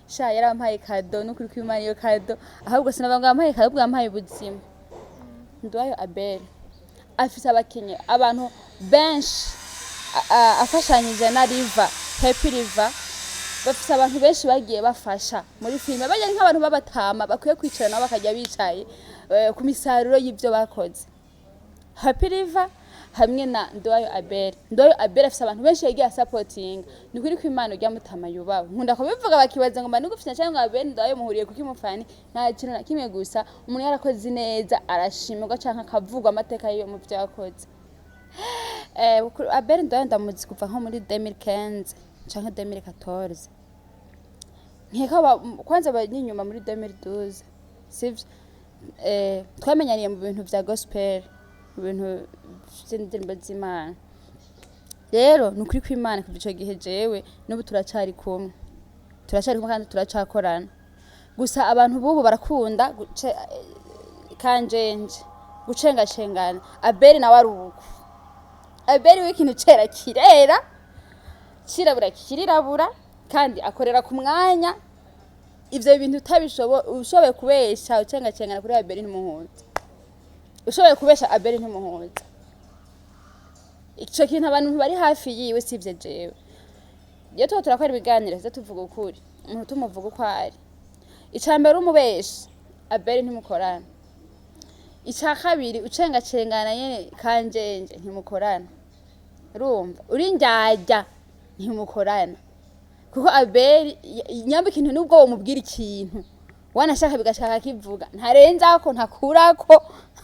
Sha, yarampaye cadeau, n'ukuri kw'Imana iyo cadeau. Ahubwo sinavuga ngo yampaye cadeau, ahubwo yampaye ubuzima. Nduwayo Abel afise abakinyi, abantu benshi afashanyije na Riva, Happy Riva, bafise abantu benshi bagiye bafasha muri filime. Bajya nk'abantu b'abatama bakwiye kwicara nabo bakajya bicaye ku misaruro y'ivyo bakoze. Happy River hamwe na Nduwayo Abel. Nduwayo Abel afise abantu benshi yagiye asapotinga. Ni ukuri kw'Imana urya mutama yubawe. Nkunda kubivuga bakibaza ngo mba nigufina cyangwa ngo Abel Nduwayo muhuriye kuki mufani. Nta kintu na kimwe, gusa umuntu yarakoze neza arashimirwa canke akavugwa amateka yiwe mu vyo yakoze. Abel Nduwayo ndamuzi kuva nko muri 2015 canke 2014. Nkeka kwanza bari inyuma muri 2012, sivyo? Twamenyaniye mu bintu vya gospel, mu bintu vy'indirimbo z'Imana. Rero ni ukuri kw'Imana kuva ico gihe jewe n'ubu turacari kumwe, turacari kumwe kandi turacakorana. Gusa abantu b'ubu barakunda kanjenje gucengacengana. Abeli nawe ari uko. Abeli w'ikintu cera kirera, cirabura kirirabura, kandi akorera ku mwanya. Ivyo bintu utabishoboye, ushoboye kubesha ucengacengana kuri Abeli ntimuhuza. Ushoboye kubesha Abeli ntimuhuza. Ico kintu abantu bari hafi yiwe, sivyo jewe, iyo tuba turakora ibiganiro tuze tuvuga ukuri, umuntu tumuvuga uko ari. Ica mbere, umubeshi Abeli ntimukorana. Ica kabiri, ucengacengana nyene kanjenje ntimukorana. Urumva uri ndyarya ntimukorana, kuko Abeli nyamba ikintu nubwo womubwira ikintu wanashaka bigashaka kivuga, ntarenzako, ntakurako,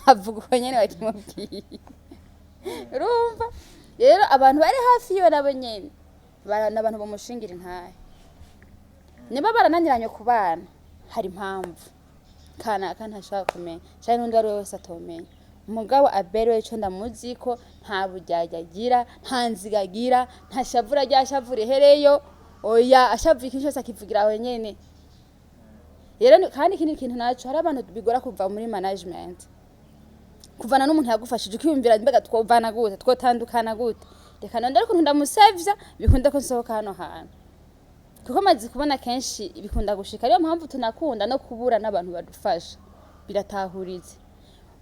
avuga uko nyene bakimubwiye. Urumva rero abantu bari hafi yiwe nabo nyene n'abantu bamushingira intahe. Niba barananiranye ku bana hari impamvu kanaka ntashobora kumenya canke n'undi uwo ari we wese atomenya. Umugabo Abeli we, ico ndamuzi ko nta buryarya agira, nta nziga agira, nta shavura rya shavu rihereyo, oya. Ashavuye ikintu cyose akivugira aho nyene. Rero kandi ikindi kintu naco, hari abantu bigora kuva muri management, kuvana n'umuntu yagufashije, ukiyumvira mbega twovana gute, twotandukana gute, reka nonde ukuntu ndamusevya bikunde ko nsohoka hano hantu, kuko maze kubona kenshi bikunda gushika. Ariyo mpamvu tunakunda no kubura n'abantu badufasha. Biratahuritse,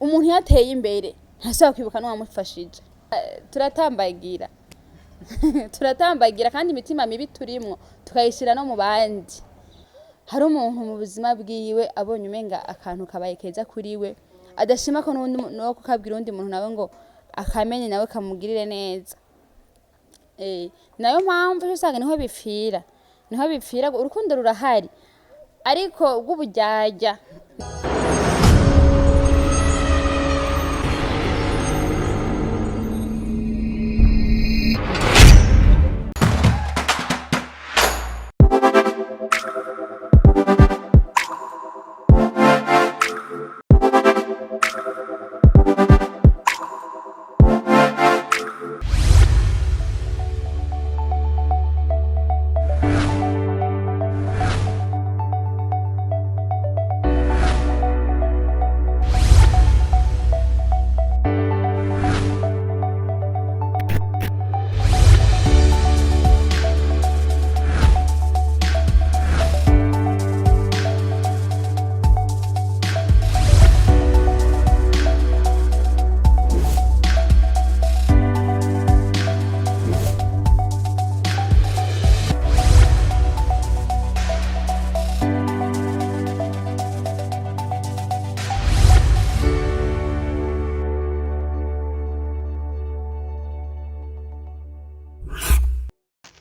umuntu yateye imbere ntasubira kwibuka n'uwamufashije. Turatambagira, turatambagira, kandi imitima mibi turimwo tukayishyira no mu bandi. Hari umuntu mu buzima bwiwe abonye umenga akantu kabaye keza kuri we, adashima ko n'uwundi no kukabwira uwundi muntu nawe ngo akamenye nawe kamugirire neza. Nayo mpamvu usanga niho bipfira, niho bipfira. Urukundo rurahari ariko rw'uburyarya.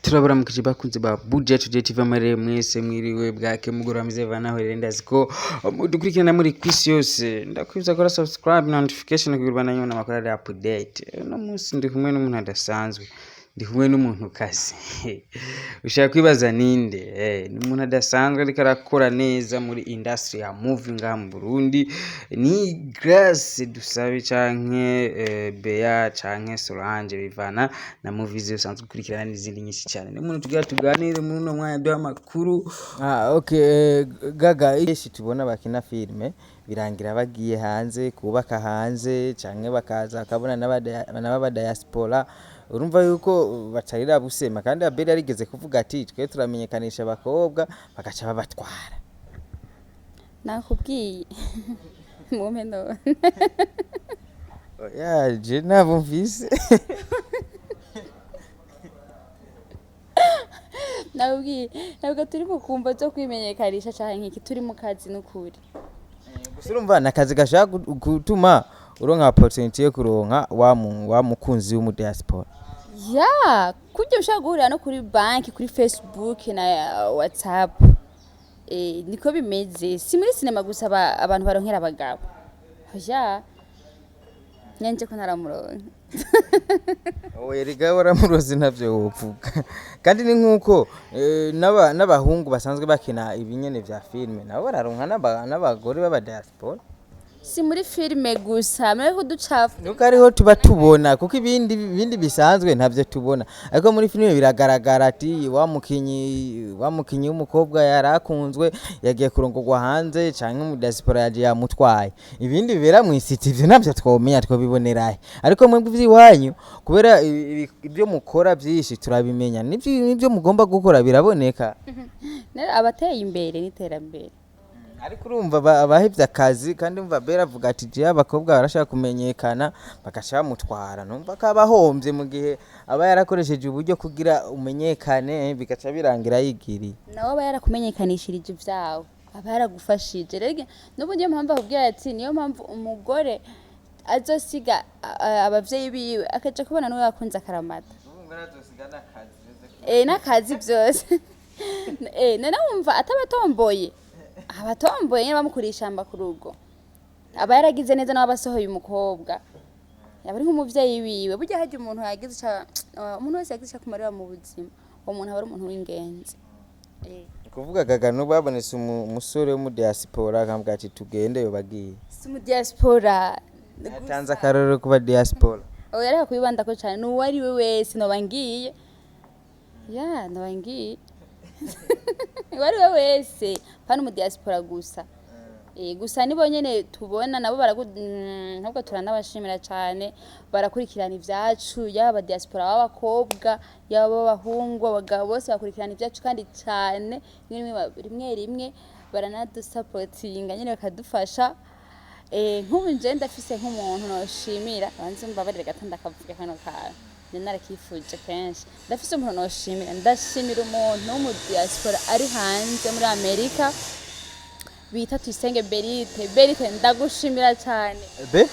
Turabaramukije bakunzi ba Buja Today TV, amarere mwese, mwiriwe, bwake, mugoroba mwiza, bivana aho rero. Ndazi ko mudukurikirana muri kwisi yose. Ndakwibuza gukora subscribe na notification kugira ubandanye ubona amakuru ari update. Uno munsi ndi kumwe n'umuntu adasanzwe, ndi kumwe n'umuntu kazi. Ushaka kwibaza ninde? Ni umuntu adasanzwe ariko arakora neza muri industry ya movie ngaha mu Burundi. Ni Grace Dusabe canke Bea canke Solange, bivana na movies usanzwe ukurikirana n'izindi nyinshi cyane. Ni umuntu tugira tuganire muri uno mwanya, duha amakuru. Ah, okay, Gaga, benshi tubona bakina filime birangira bagiye hanze kubaka hanze canke bakaza bakabona n'aba diaspora. Urumva yuko batarira busema, kandi Abeli yarigeze kuvuga ati twe turamenyekanisha abakobwa bagaca babatwara. Nakubwiye mumpe none. Oya, je ntabwo mvise. Nakubwiye, ntabwo turi mu kumva zo kwimenyekanisha canke nk'iki, turi mu kazi n'ukuri. Gusa urumva ni akazi gashaka gutuma uronka opportunity yo kuronka wa mukunzi w'umu diaspora. Ya, kurya ushobora guhurira no kuri banki, kuri Facebook na WhatsApp. Niko bimeze, si muri sinema gusa abantu baronkera abagabo. Ya, nyanje ko ntaramuronka. Oya, erega waramuroze, ntavyo wopfuka. Kandi ni nkuko n'abahungu basanzwe bakina ibinyene vya filime nabo bararonka n'abagore b'aba diaspora. Si muri filime gusa, muri kuducafu. Nuko ariho tuba tubona, kuko ibindi bisanzwe ntavyo tubona, ariko muri filime biragaragara ati wa mukinyi w'umukobwa yarakunzwe, yagiye kurongorwa hanze canke mu diaspora yaje yamutwaye. Ibindi bibera mw'isiti ivyo navyo twomenya, twobibonerahe? Ariko mwebwe ivy'iwanyu, kubera ibyo mukora vyinshi turabimenya, n'ivyo mugomba gukora biraboneka. Nero abateye imbere n'iterambere. Ariko urumva abahevye akazi, kandi umva Bera avuga ati jewe abakobwa barashaka kumenyekana bagaca bamutwara, numva ko aba ahombye mu gihe aba yarakoresheje uburyo kugira umenyekane, bigaca birangira yigiriye. Nawe aba yarakumenyekanishirije ivyawe, aba yaragufashije. Rero n'ubu niyo mpamvu akubwira ati niyo mpamvu umugore azosiga abavyeyi biwe akaja kubana n'uwo yakunze akaramata. N'akazi byose. None wumva atabatomboye, abatomboye nyene bamukuriye ishamba ku rugo, aba yaragize neza. Nawe abasohoye umukobwa yaba ari nk'umuvyeyi wiwe. Burya harya umuntu yagize umuntu wese yagize ico akumarira mu buzima, uwo muntu aba ari umuntu w'ingenzi. Kuvuga Gaga, n'ubu habonetse umusore wo mu diaspora akavuga ati tugende, yobagiye? Si mu diaspora. Yatanze akarorero kuba diaspora. Oya, reka kubibandako cane. N'uwo ari we wese noba ngiye, ya, noba ngiye, uwo ari we wese, pana mu diaspora gusa. Gusa nibo nyene tubona nabo ntabwo turanabashimira cane, barakurikirana ivyacu, yaba diaspora b'abakobwa, yaba abahungu, abagabo, bose bakurikirana ivyacu kandi cane. Rimwe rimwe, rimwe rimwe baranadusapotinga nyene, bakadufasha. Nk'ubu nje ndafise nk'umuntu noshimira. Banze mbabarire gato ndakavuga kano kantu, nari narakifuje kenshi. Ndafise umuntu noshimira, ndashimira umuntu wo mu diaspora ari hanze muri Amerika bita Tuyisenge Berite. Berite, ndagushimira cyane. Be?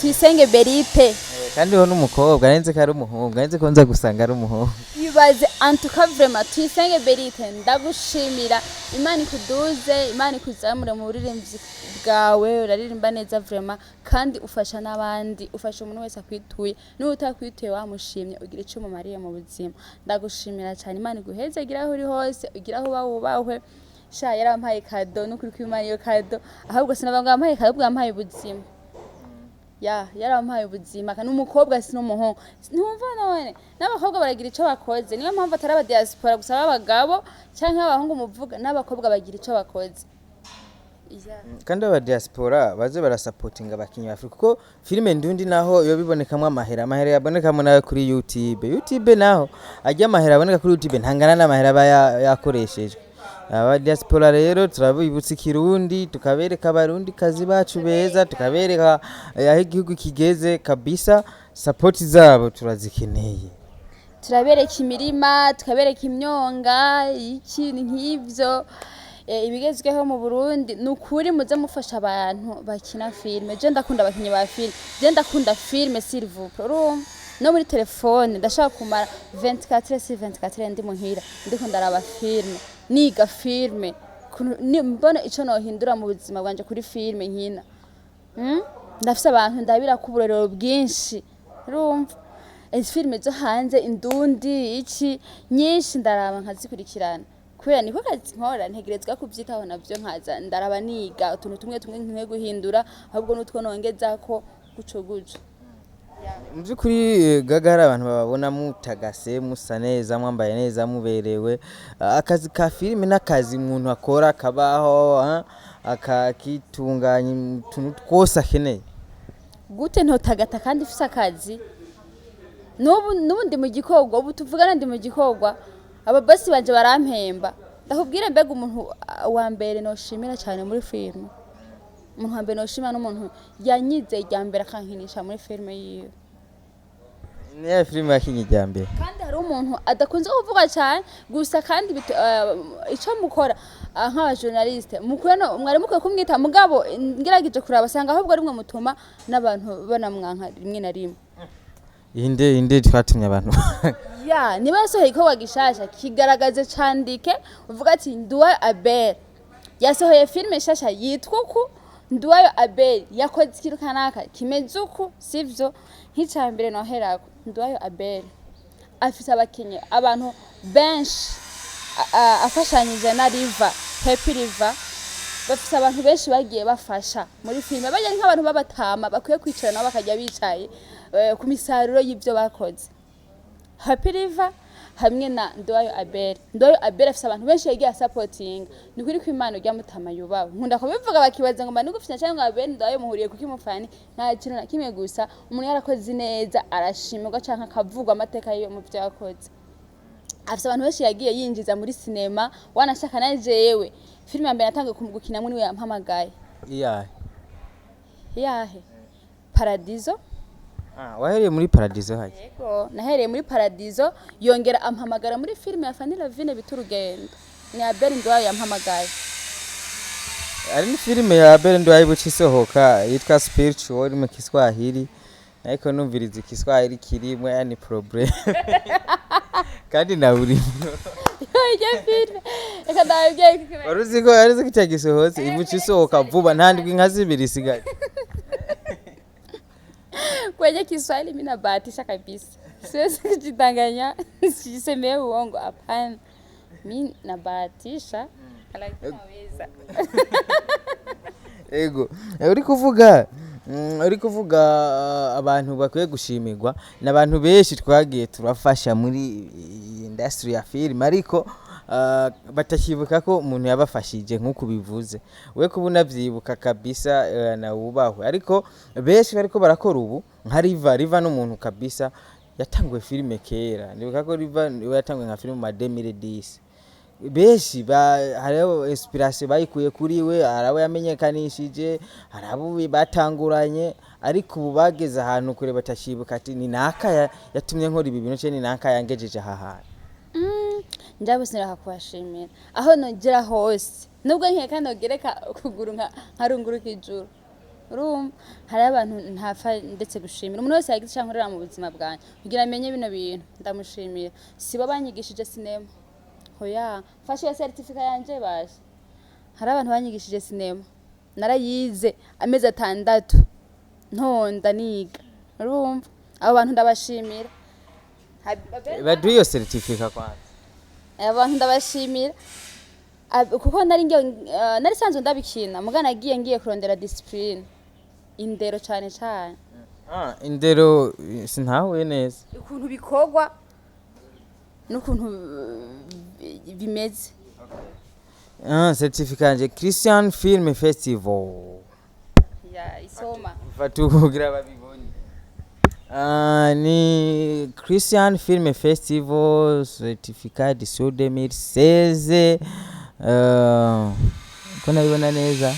Tuyisenge Berite. Kandi ho n'umukobwa, nari nzi ko ari umuhungu, nari nzi ko nza gusanga ari umuhungu. Ibaze, en tout cas vraiment, Tuyisenge Berite, ndagushimira. Imana ikuduze, Imana ikuzamure mu buririmbyi bwawe. Uraririmba neza vraiment, kandi ufasha n'abandi, ufasha umuntu wese akwituye, n'uwo utakwituye wamushimye, ugira icyo umumariye mu buzima. Ndagushimira cyane, Imana iguheze, gira aho uri hose, ugira aho uba wubahwe. Sha, yarampaye cadeau n'ukuri kw'Imana. Iyo cadeau ahubwo sinavuga ngo yampaye cadeau, ahubwo yampaye ubuzima. Ya, yarampaye ubuzima kandi umukobwa si n'umuhungu. Ntumva none n'abakobwa baragira ico bakoze? Niyo mpamvu atari aba diaspora gusa b'abagabo canke abahungu muvuga, n'abakobwa bagira ico bakoze. Ya. Kandi aba diaspora baze barasapotinga abakinyi ba Afrika, kuko filime ndundi naho iyo bibonekamwo amahera, amahera yabonekamo nayo kuri YouTube naho ajya amahera aboneka kuri YouTube ntangana n'amahera aba yakoreshejwe. Aba diaspora rero turabibutsa ikirundi, tukabereka abarundi kazi bacu beza, tukabereka aho igihugu kigeze kabisa. Support zabo turazikeneye. Turabereka imirima, tukabereka imyonga, iki nk'ivyo, ibigezweho mu Burundi. Ni ukuri muze mufasha abantu bakina filime. Je ndakunda abakinyi ba filime, je ndakunda filime, s'il vous plaît. Urumva no muri telefone ndashaka kumara 24 sur 24 ndi muhira, ndiko ndaraba filime, niga filime. Mbona ico nohindura mu buzima bwanje kuri filime nkina. Ndafise abantu ndabira ku burorero bwinshi. Urumva izi filime zo hanze, indundi, iki, nyinshi ndaraba nkazikurikirana, kubera niko kazi nkora, ntegerezwa kuvyitaho navyo. Nkaza ndaraba, niga utuntu tumwe tumwe nkwiye guhindura, ahubwo n'utwo nongezako, guco guco. Mu by'ukuri, Gaga, hari abantu bababona mutagase, musa neza, mwambaye neza, muberewe. Akazi ka filime n'akazi umuntu akora kabaho, akakitunganya utuntu twose akeneye. Gute ntotagata kandi ufise akazi? N'ubu ndi mu gikorwa, ubu tuvugana ndi mu gikorwa, ababosi banje barampemba. Ndakubwire, mbega umuntu wa mbere noshimira cyane muri filime, umuntu wa mbere noshimira n'umuntu yanyize irya mbere akankinisha muri filime yiwe. Niyo filime yakinye irya mbere? Kandi hari umuntu adakunze kuvuga cyane gusa, kandi ico mukora nk'abajournaliste mukwiye mwari mukwiye kumwita, mugabo ngerageje kuraba asanga ahubwo rimwe mutuma n'abantu banamwanka rimwe na rimwe. Inde twatumye abantu? Ya, niba yasohoye igikorwa gishasha, kigaragaze, candike, uvuga ati Nduwayo Abel yasohoye filime nshasha yitwa uku, Nduwayo Abel yakoze ikintu kanaka kimeze uku. Sivyo? Nk'ica mbere noherako, Nduwayo Abel afise abakinyi, abantu benshi afashanyije na Riva, Happy Riva, bafise abantu benshi bagiye bafasha muri filime, bajya nk'abantu b'abatama bakwiye kwicara nabo bakajya bicaye ku misaruro y'ivyo bakoze. Happy River hamwe na Nduwayo Abel. Nduwayo Abel afise abantu benshi yagiye asapotinga. Ni ukuri ko Imana urya mutama yubawe. Nkunda kubivuga bakibaza ngo mba nigufina cyangwa ngo Abel Nduwayo muhuriye kuki mufani? Nta kintu na kimwe, gusa umuntu yarakoze neza arashimirwa canke akavugwa amateka yiwe mu vyo yakoze. Afise abantu benshi yagiye yinjiza muri sinema, wanashaka na jewe filime ya mbere natangiye gukinamwo niwe yampamagaye. Iyahe? Yahe? Paradizo. Ah, wahereye muri Paradizo hajya? Yego, nahereye muri Paradizo, yongera ampamagara muri filime ya Fanny Lavine bita Urugendo. Ni Abel Nduwayo yampamagaye. Hari ni filime ya Abel Nduwayo buca isohoka yitwa Spiritual, iri mu Kiswahili, ariko numviriza Igiswahili kirimwo, yani problem kandi na buri Iyo filime reka ndababwiye. Wari uzi ko itagisohotse, ibuca isohoka vuba, nta ndwi nka 2 isigaye. Kwenye Kiswahili mimi nabahatisha kabisa, siwezi kujidanganya, sijisemee uongo, hapana, mi nabahatisha lakini naweza. Ego. Uri kuvuga abantu bakwiye gushimirwa ni abantu benshi twagiye turafasha muri iyi industry ya film, ariko batakibuka ko umuntu yabafashije. Nk'uko bivuze we, kuba unavyibuka kabisa, na wubahwe. Ariko benshi bariko barakora ubu nka Riva. Riva n'umuntu kabisa yatanguye filime kera. Ndibuka ko Riva niwe yatanguye nka filime mu ma 2010. Benshi hariho inspiration bayikuye kuri we, hari abo yamenyekanishije, hari abo batanguranye, ariko ubu bageze ahantu kure batashibuka ati ni naka yatumye nkora ibi bintu, canke ni naka yangejeje aha hantu. Njabo siniraka kubashimira aho nogera hose, nubwo nkeka nogereka ukuguru nkarunguruka ijuru. Urumva hariho abantu ntapfa ndetse gushimira. Umuntu wese yagize icyo ankorera mu buzima bwanjye kugira amenye bino bintu, ndamushimira. Sibo banyigishije sinema, hoya, mfashe iyo certificat yanje bashe. Hari abantu banyigishije sinema, narayize amezi 6 ntonda niga. Urumva abo bantu ndabashimira. Baduhe iyo certificat kwanza. Abantu ndabashimira kuko nari ngiye, nari sanzwe ndabikina, muga nagiye ngiye kurondera discipline, indero cane cane. Ah, indero, sintahuye neza. Ukuntu bikorwa n'ukuntu bimeze. Ah, certificat yanje, Christian Film Festival. Ya, isoma. Fata kugira babibone. Ah, ni Christian Film Festival certificat edition 2016. Ko nabibona neza,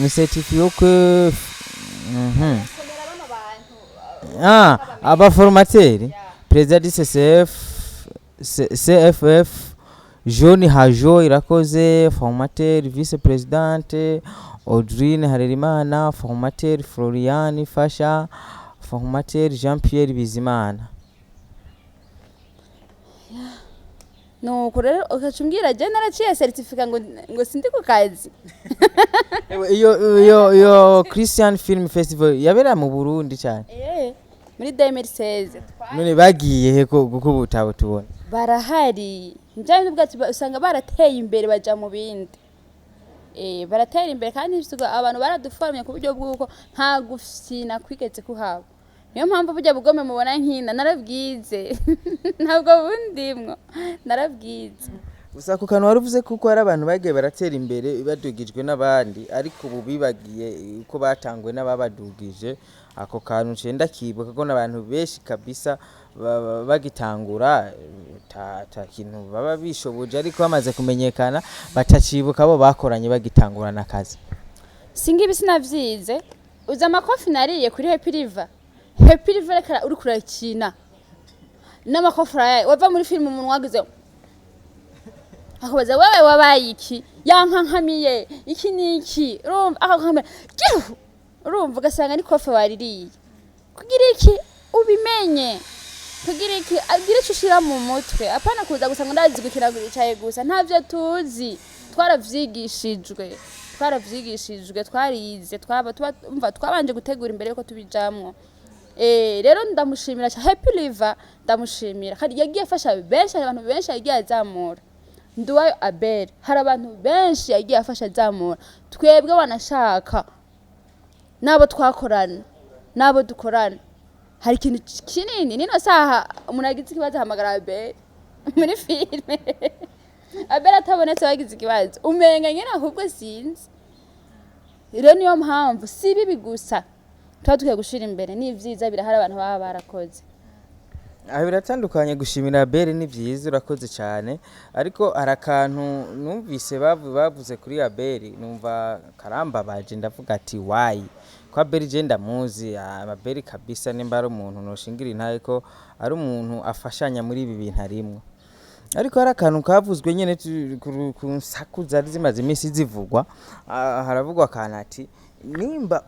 ni certificat que Somera bano bantu. Ah, abaformateri, président du CCF, CFF John Hajo Irakoze, formateur, vice présidente Audrine Harerimana, formateur Florian Fasha, formateur Jean Pierre Bizimana. Nuko rero ugaca umbwira je naraciye certificat ngo sindi ku kazi. Ewe, iyo Christian Film Festival yabera mu Burundi cyane? Eh, muri 2016. None bagiye he ko kuko butabo tubona? Barahari, njyanye n'ubwacu, usanga barateye imbere, baja mu bindi. Baratera imbere kandi abantu baraduformye ku buryo bw'uko nta gufyina kwigeze kuhaba. Niyo mpamvu burya bugome mubona nkina narabwize, ntabwo bundimwo, narabwize. Gusa ku kantu wari uvuze, kuko hari abantu bagiye baratera imbere badugijwe n'abandi, ariko ubu bibagiye uko batangwe n'ababadugije. Ako kantu nciye ndakibuka ko n'abantu benshi kabisa bagitangura ta kintu baba bishoboje, ariko bamaze kumenyekana batacibuka abo bakoranye bagitangurana akazi. Singibi sinavyize. Uzi amakofi nariye kuri Happy River? Happy River, reka, uriko urakina n'amakofi urayaye, wava muri filime umuntu wagize akabaza: "Wewe wabaye iki?" Yankankamiye iki n'iki, urumva akakankamira gihu, urumva ugasanga ni kofe waririye. Kugira iki ubimenye, kugira iki agira icyo ushira mu mutwe, apana kuza gusa ngo ndazi gukina, wicaye gusa ntavyo tuzi. Twaravyigishijwe, twaravyigishijwe, twarize, twaba tuba umva twabanje gutegura imbere yuko tubijamwo. Rero ndamushimira cyane Happy River, ndamushimira kandi yagiye afasha benshi. Hari abantu benshi yagiye azamura Nduwayo Abel, hari abantu benshi yagiye afasha azamura. Twebwe wanashaka n'abo twakorana n'abo dukorana, hari ikintu kinini. Nino saha umuntu agize ikibazo ahamagara Abel muri filime. Abel atabonetse bagize ikibazo, umenga nyine ahubwo sinzi. Rero niyo mpamvu si bibi gusa tuba dukwiye gushira imbere, n'ivyiza birahari abantu baba barakoze. Aha biratandukanye. Gushimira Abel ni byiza, urakoze cyane, ariko hari akantu numvise bavuze kuri Abel numva karambabaje. Ndavuga ati: "Why?" Ko Abel je ndamuzi. Abel kabisa, nimba ari umuntu noshingira intahe ko ari umuntu afashanya muri ibi bintu arimwo, ariko hari akantu kavuzwe nyene ku nsaku zari zimaze iminsi zivugwa. Haravugwa akantu ati nimba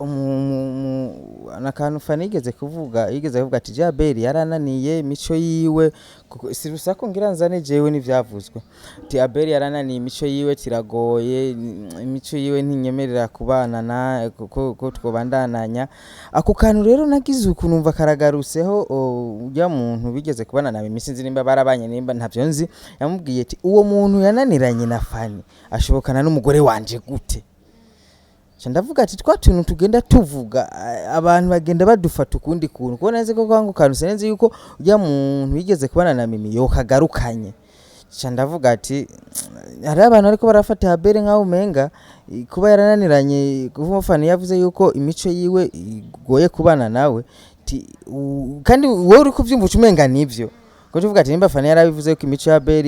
nakantu Fani yigeze kuvuga, yigeze kuvuga ati: "Jaberi yarananiye imico yiwe." Kuko si rusaku ngira nzane jewe, n'ivyavuzwe ati Abeli yarananiye, imico yiwe tiragoye, imico yiwe ntinyemerera kubana na kuko ko twobandananya. Ako kantu rero nagize ukuntu numva karagarutseho. Urya muntu bigeze kubana na Mimi, sinzi nimba barabanye, nimba ntavyo nzi, yamubwiye ati: "Uwo muntu yananiranye na Fani ashobokana n'umugore wanje gute?" Ca ndavuga ati twa tuntu tugenda tuvuga, abantu bagenda badufata ukundi kuntu. Kubona nzi ko kwangu kantu sinzi yuko urya muntu yigeze kubana na Mimi yokagarukanye. Ca ndavuga ati hariho abantu ariko barafata Abel nkaho umenga kuba yarananiranye, kuva Fani yavuze yuko imico yiwe igoye kubana nawe, kandi wowe uri kuvyumva uca umenga nivyo. Ko tuvuga ati nimba Fani yarabivuze ko imico ya Abel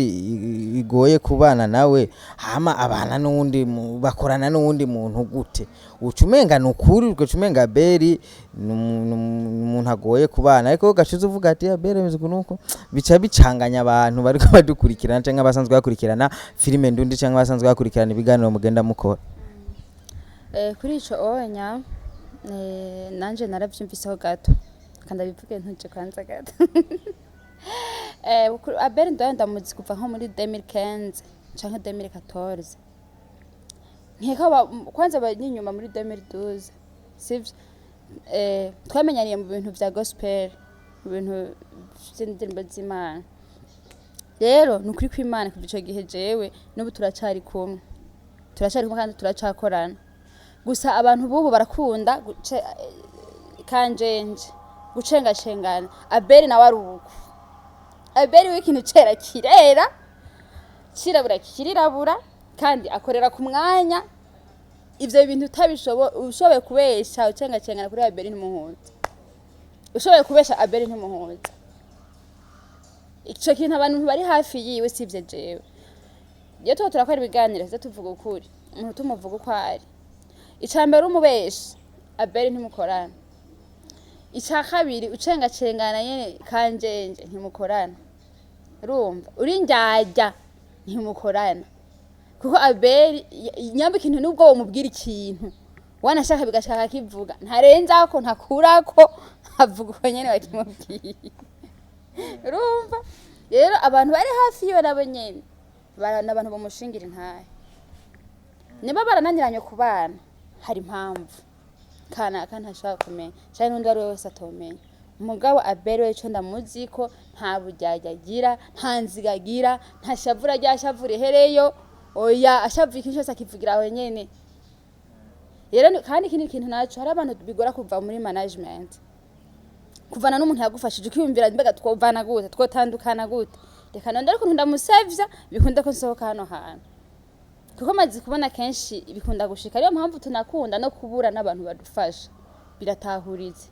igoye kubana nawe, hama abana n'uwundi bakorana n'uwundi muntu gute? Uca umenga ni ukuri, ugaca umenga Abel ni umuntu agoye kubana, ariko ugaca uvuga ati Abel ameze uku nuko, bica bicanganya abantu bariko badukurikirana canke abasanzwe bakurikirana filime ndundi canke abasanzwe bakurikirana ibiganiro mugenda mukora. Kuri ico onya, nanje naravyumviseho gato, kandi abivuge ntuje kwanza gato. Abel ndoya ndamuzi kuva nko muri 2015 canke 2014, nkeka kwanza n'inyuma muri 2012, sivyo? Twamenyaniye mu bintu vya gospel, mu bintu vy'indirimbo z'Imana. Rero ni ukuri kw'Imana, kuva ico gihe jewe n'ubu turacari kumwe, turacari kumwe kandi turacakorana. Gusa abantu bubu barakunda kanjenje gucengacengana. Abeli nawe ari uko. Abeli w'ikintu cera kirera, cirabura kirirabura, kandi akorera ku mwanya. Ivyo bintu ushoboye kubesha ucengacengana kuri Abeli ntimuhuza, ushoboye kubesha Abeli ntimuhuza. Ico kintu abantu bari hafi yiwe, sivyo jewe, iyo tuba turakora ibiganiro tuza tuvuga ukuri, umuntu tumuvuga uko ari. Ica mbere, umubeshi Abeli ntimukorana. Ica kabiri, ucengacengana nyene kanjenje ntimukorana. Urumva uri ndyarya, ntimukorana, kuko Abeli nyamba ikintu nubwo womubwira ikintu wanashaka bigashaka kivuga, ntarenzako, ntakurako, avuga uko nyene bakimubwiye. Urumva rero abantu bari hafi yiwe nabo nyene n'abantu bamushingira intahe. Niba barananiranye ku bana, hari impamvu kanaka ntashobora kumenya canke n'undi uwo ari we wese atomenya. Umugabo Abeli we, ico ndamuzi ko nta buryarya agira, nta nziga agira, nta shavura rya shavu rihereyo, oya. Ashavuye ikintu cyose akivugira aho nyene. Rero kandi ikindi kintu naco, hari abantu bigora kuva muri management, kuvana n'umuntu yagufashije, ukiyumvira: "Mbega twovana gute? Twotandukana gute? Reka none ariko ndamusevya bikunde ko nsohoka hano hantu." Kuko maze kubona kenshi bikunda gushika. Ariyo mpamvu tunakunda no kubura n'abantu badufasha, biratahuritse.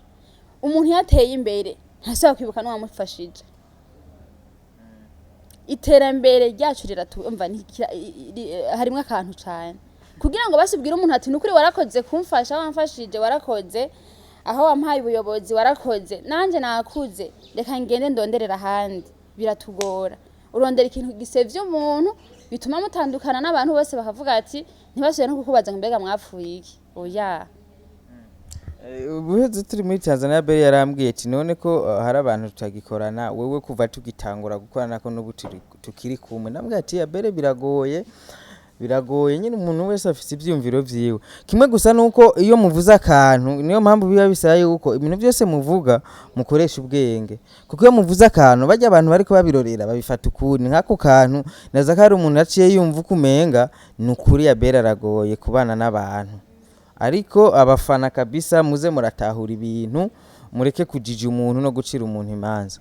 Umuntu yateye imbere ntasubira kwibuka n'uwamufashije. Iterambere ryacu riratumva harimwo akantu cane kugira ngo basubwire umuntu ati: "Nukuri warakoze kumfasha, wamfashije, warakoze aho wampaye ubuyobozi, warakoze, nanje nakuze, reka ngende ndonderera ahandi." Biratugora. Urondera ikintu gisevye umuntu, bituma mutandukana n'abantu bose, bakavuga ati ntibasubiye no kukubaza ngo: "Mbega mwapfuye iki?" Oya. Ubuheze turi muri Tanzania, Beri yarambwiye ati: "None ko hari abantu tutagikorana, wewe kuva tugitangura gukorana ko n'ubu tukiri kumwe?" Nambwiye ati: "Abere, biragoye, biragoye nyine, umuntu wese afise ivyiyumviro vyiwe. Kimwe gusa nuko iyo muvuze akantu, niyo mpamvu biba bisaba yuko ibintu byose muvuga mukoresha ubwenge, kuko iyo muvuze akantu bajya abantu bariko babirorera babifata ukundi." Nk'ako kantu naza ko hari umuntu aciye yumva uko umenga ni ukuri Abere aragoye kubana n'abantu. Ariko abafana kabisa, muze muratahura ibintu, mureke kujija umuntu no gucira umuntu imanza.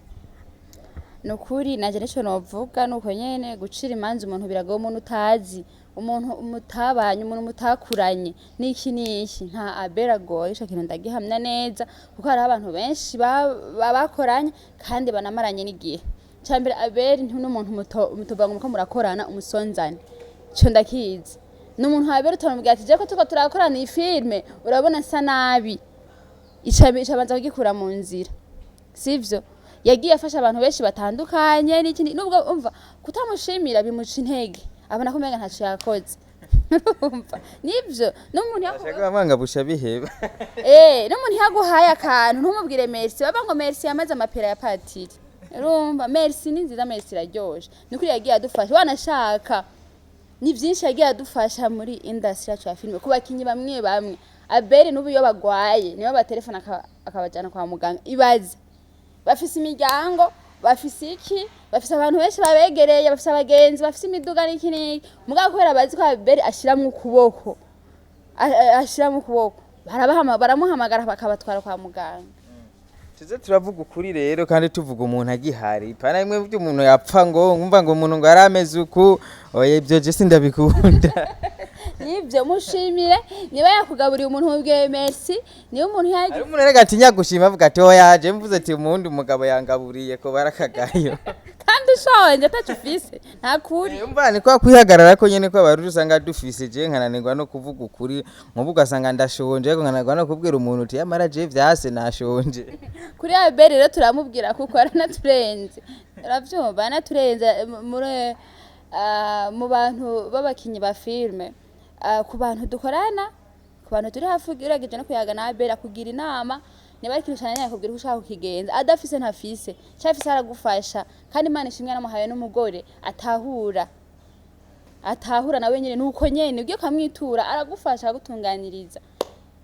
Nukuri naje nico novuga, nuko nyene gucira imanza umuntu biragoye. Umuntu utazi, umuntu mutabanye, umuntu mutakuranye, n'iki n'iki, nta Abera agoye. Ico kintu ndagihamya neza, kuko hariho abantu benshi bakoranye kandi banamaranye n'igihe. Cambere, Aberi n'umuntu mutovuga ngo muko murakorana umusonzane, ico ndakizi. Ni umuntu Aberi utamubwira ati: "Je ko turiko turakorana iyi filme, urabona nsa nabi," ica abanza kugikura mu nzira, sivyo? Yagiye afasha abantu benshi batandukanye n'ikindi. Nubwo umva kutamushimira bimuca intege, abona ko umenga ntaco yakoze. Urumva nivyo n'umuntu Ashaka bamwanga busha biheba. N'umuntu yaguhaye akantu ntumubwire merci, baba ngo merci yamaze amapera ya patiri. Urumva merci ni nziza, merci iraryoshe. Nukuri yagiye adufasha, wanashaka ni byinshi yagiye adufasha muri industry yacu ya filime. Ku bakinyi bamwe bamwe, Abere n'ubu iyo bagwaye nibo batelefona akabajana kwa muganga. Ibaze, bafise imiryango, bafise iki, bafise abantu benshi babegereye, bafise abagenzi, bafise imiduga n'iki n'iki, mugabo kubera bazi ko Abere ashiramwo ukuboko, ashiramwo ukuboko, baramuhamagara bakabatwara kwa muganga. Tuze turavuga ukuri rero, kandi tuvuga umuntu agihari, pana bimwe by'umuntu yapfa ngo ngumva ngo umuntu ngo arameze uku. Oya, ibyo je sindabikunda. Nibyo, mushimire. Niba yakugaburiye umuntu, mubwiye merci. Niba umuntu Hari yagize umuntu rega atinya gushima, avuga ati: "Oya, je mvuze ati umundi umugabo yangaburiye ko barakagayo." Kandi ushonje ataco ufise, nta kuri. Umva, ni kwa kwihagarara ko nyene ko abarundi usanga dufise. Je nkananirwa no kuvuga ukuri, nkubu ugasanga ndashonje ariko nkananirwa no kubwira umuntu uti: "Yamara je vyase nashonje." Kuri Abeli rero turamubwira, kuko aranaturenze, uravyumva, aranaturenze muri mu bantu b'abakinyi ba filme, ku bantu dukorana, ku bantu turi hafi. Ugerageje no kuyaga na Abeli, akugira inama. Niba ari ikintu cane, yakubwira uko ushaka kukigenza. Adafise ntafise, cafise aragufasha. Kandi Imana ishimwe yaramuhaye n'umugore atahura, atahura nawe nyene. Nuko nyene ugiye ukamwitura, aragufasha, akagutunganiriza,